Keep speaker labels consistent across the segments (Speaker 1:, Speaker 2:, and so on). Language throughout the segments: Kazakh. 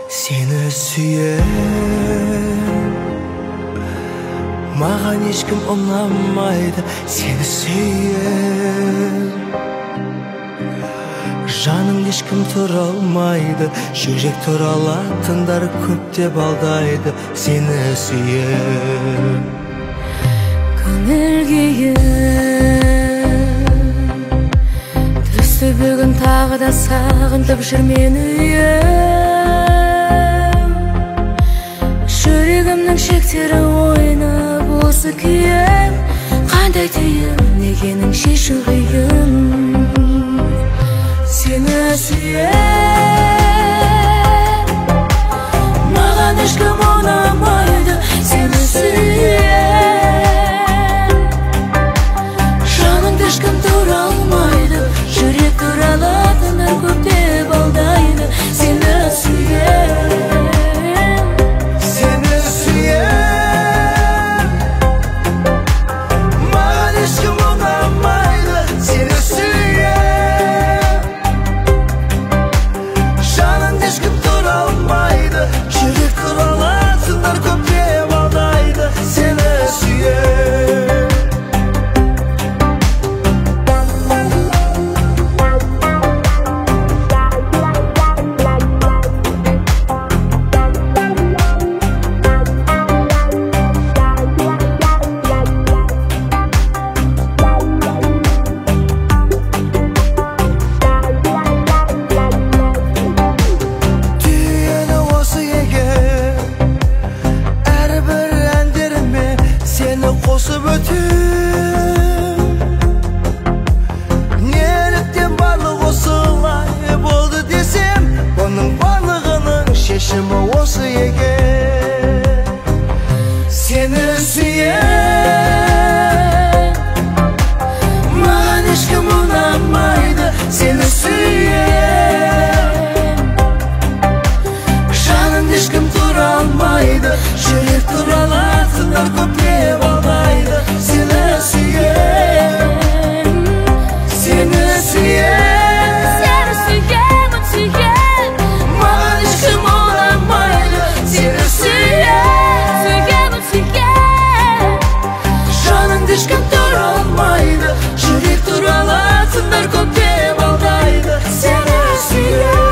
Speaker 1: Сені сүйем, маған ешкім ұнамайды. Сені сүйем, жаныңда ешкім тұра алмайды. Жүрек тұра алатындар көптеп алдайды. Сені сүйем.
Speaker 2: Көңіл күйім түсті бүгін, тағы да сағынтып жүр мені үйім. Жүрегімнің шектері ойнап осы күйім, қандай түйін екенін шешу қиын. Сені сүйем, маған ешкім ұнамайды. Сені сүйем, жаныңда ешкім тұра алмайды. Жүрек тұра алатындар көптеп алдайды. Сені сүйем.
Speaker 1: Сені сүйем, маған ешкім ұнамайды. Сені сүйем, жаныңда ешкім тұра алмайды. Жүрек тұра алатындар көптеп алдайды. Сені сүйем. Түйіні осы егер, әрбір әндеріме сені қосып өтем. Неліктен барлық осылай болды десем, бұның барлығының шешімі осы екен. Сені сүйем, маған ешкім ұнамайды. Сені сүйем, жаныңда ешкім тұра алмайды. Жүрек тұра алатындар көптеп алдайды. Сені сүйем, сені сүйем.
Speaker 2: Сені сүйемін, сүйем,
Speaker 1: маған ешкім ұнамайды. Сені сүйем,
Speaker 2: сүйемін, сүйем,
Speaker 1: жаныңда ешкім тұра алмайды. Жүрек тұра алатындар көптеп алдайды. Сені сүйем.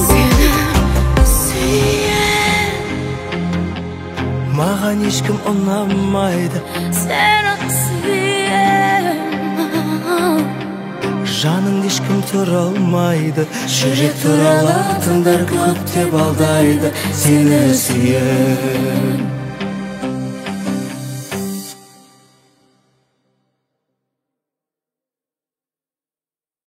Speaker 2: Сені сүйем,
Speaker 1: Маған ешкім ұнамайды.
Speaker 2: Сені сүйем,
Speaker 1: Жаныңда ешкім тұра алмайды. Жүрек тұра алатындар көптеп алдайды. Сені сүйем.